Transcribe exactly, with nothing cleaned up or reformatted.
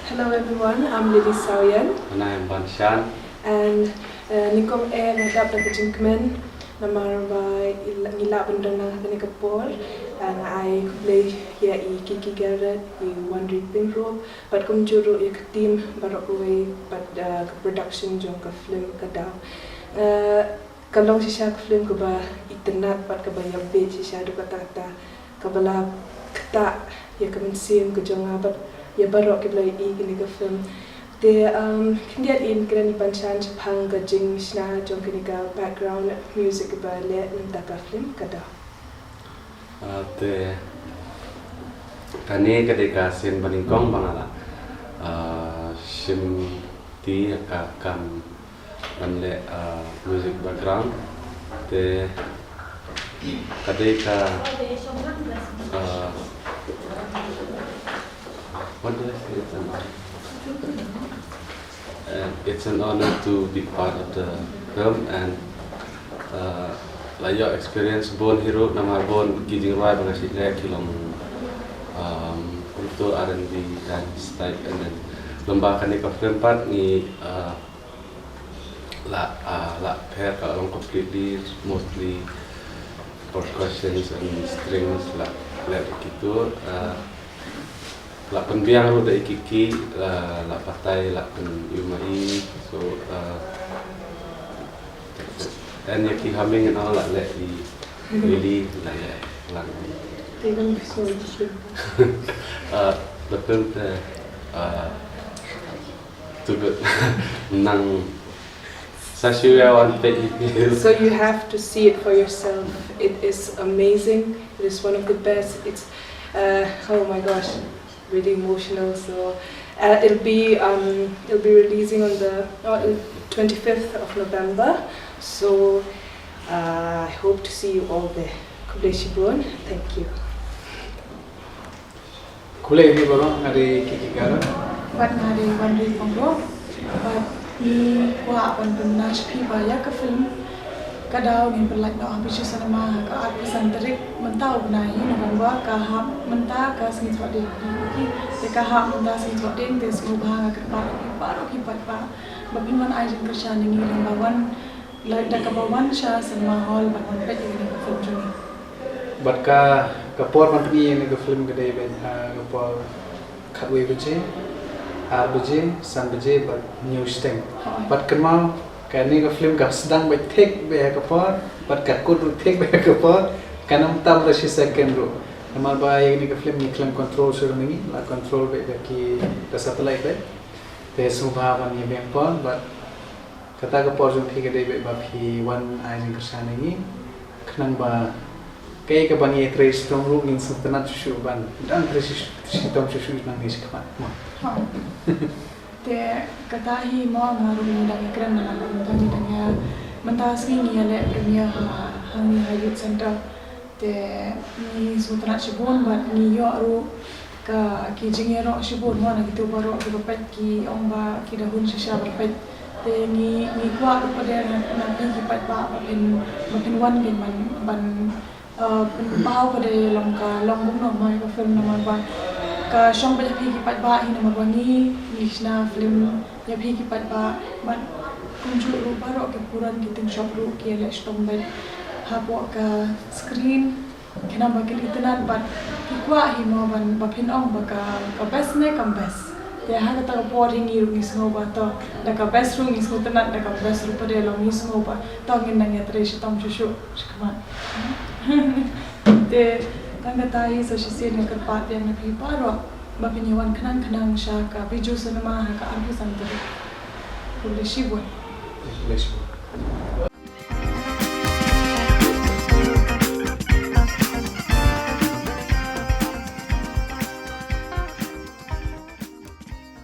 Hello everyone, I'm Lily Sawian. And I'm Banshan. And uh, nyngkong eh nga dap da ka jingkmen namar ba ngi lah ban don lang ha kane ka por. Uh, nga ai khublei ïa i Kiki Garrett, i Wanri Pyngrope, bad kumjuh ruh ïa ka team baroh kawei bad uh, ka production jong ka film Ka Daw. Uh, Ka long shisha ka film kaba itynnad bad kaba ïabit shisha, dei kata kata kaba la ktah ïa ka mynsiem ka jong nga bad ïa baroh kiba la ïohi kane ka film. Te um, khyndiat in kren i Banshan shaphang ka jingshna jong kane ka background music kaba leh mynta ka film Ka Daw. Ah, te kane ka dei ka sien ba nyngkong ba nga la ah, shim ti ïa ka kam ban leh ah, music background. Te ka dei ka ah, what do I say? It's an, and it's an honor to be part of the film and uh, la ïoh experience bun hi ruh namar bun ki jingrwai ba nga shu leh ki long um, kumto R and B dance type, and then lem bad kane ka film pat ngi uh, la uh, la pher, ka long completely mostly percussions and strings, la leh kito uh, la pynbiang ruh da i Kiki, la, la batai, la pynïohi ma i. So uh, and ïa ki humming and all la leh i Lily, la leh lang i. Te kan so i. Uh, betul te uh, too good. Nang sa shu ïa wan peit i. So you have to see it for yourself. It is amazing. It is one of the best. It's uh, oh my gosh, really emotional. So uh, it'll be um, it'll be releasing on the uh, twenty-fifth of November. So uh, I hope to see you all there. Khublei shibun. Thank you. Khublei ïa phi baroh, nga dei Kiki Garrett. Bad nga dei Wanri Pyngrope. Bad ngi kwah ban pynbna sha phi ba ïa ka film Ka Daw ngin pynlait noh ha Bijou Cinema ha ka arphew san tarik mynta u bnai November, ka hap mynta ka sngi Thohdieng. Te ka hap mynta sngi Thohdieng, te sngewbha nga kyrpad ïa phi baroh ki paidbah ba phin wan ai jingkyrshan ïa ngi lyngba wan, lait da kaba wan sha cinema hall ban wan peit ïa kane ka film jong ngi. Bad ka, ka por ban pyni ïa kane ka film ka dei bad, ah, ka por khatwei baje, ar baje, san baje bad hynñiew shiteng. Hooid. Bad kynmaw kane ka film ka sdang bad thik bad ha ka por, bad ka kut ruh thik bad ha ka por, kan ym tam da shi second ruh. Namar ba ïa kane ka film ngi khlem control shuh ma ngi, la control bad da ki, da satellite bad. Te sngewbha ban ïa beng por bad kata ka por jong phi ka dei bad ba phi wan ai jingkyrshan ïa ngi. Khnang ba kaei kaba ngi trei shitom ruh ngin sngewtynnat shuh shuh ban dang trei shi-, shitom shuh shuh nangne shakhmat. Mo. Ha. Te kata hi mo, nga ruh ngi dang ïakren na la mynta ngi dang ïa, mynta sngi ngi ïaleh premiere ha, hangne ha Youth Center. Te ngi sngewtynnat shibun bad ngi ïoh ruh ka, ki jingïaroh shibun mo na kito baroh kiba peit, ki ong ba ki da hun shisha ban peit. Te ngi, ngi kwah ruh pat de na, na phi ki paidbah ba phin, ba phin wan kein ban, ban, uh, pynpaw pat de long ka long kumno mo ïa ka film namar ba ka shong pat ïa phi ki paidbah hi namar ba ngi, ngi shna film ïa phi ki paidbah bad kumjuh ruh baroh ki puran ki tyngshop ruh ki ïaleh shitom bad hapoh ka screen. Khnang ba kin itynnad bad ki kwah hi mo ban, ba phin ong ba ka, ka best ne kam best. Te ha kata ka por hi ngi ruh ngi sngew ba to, da ka best ruh ngi sngewtynnad, da ka best ruh pat de long ngi sngew ba to ngin nang ïatrei shitom shuh shuh shakhmat. Te tang kata hi sa shisien nga kyrpad ïa na phi baroh ba phin ïa wan khnang khnang sha ka Bijou Cinema ha ka arphew san tarik. Khublei shibun. Khublei shibun.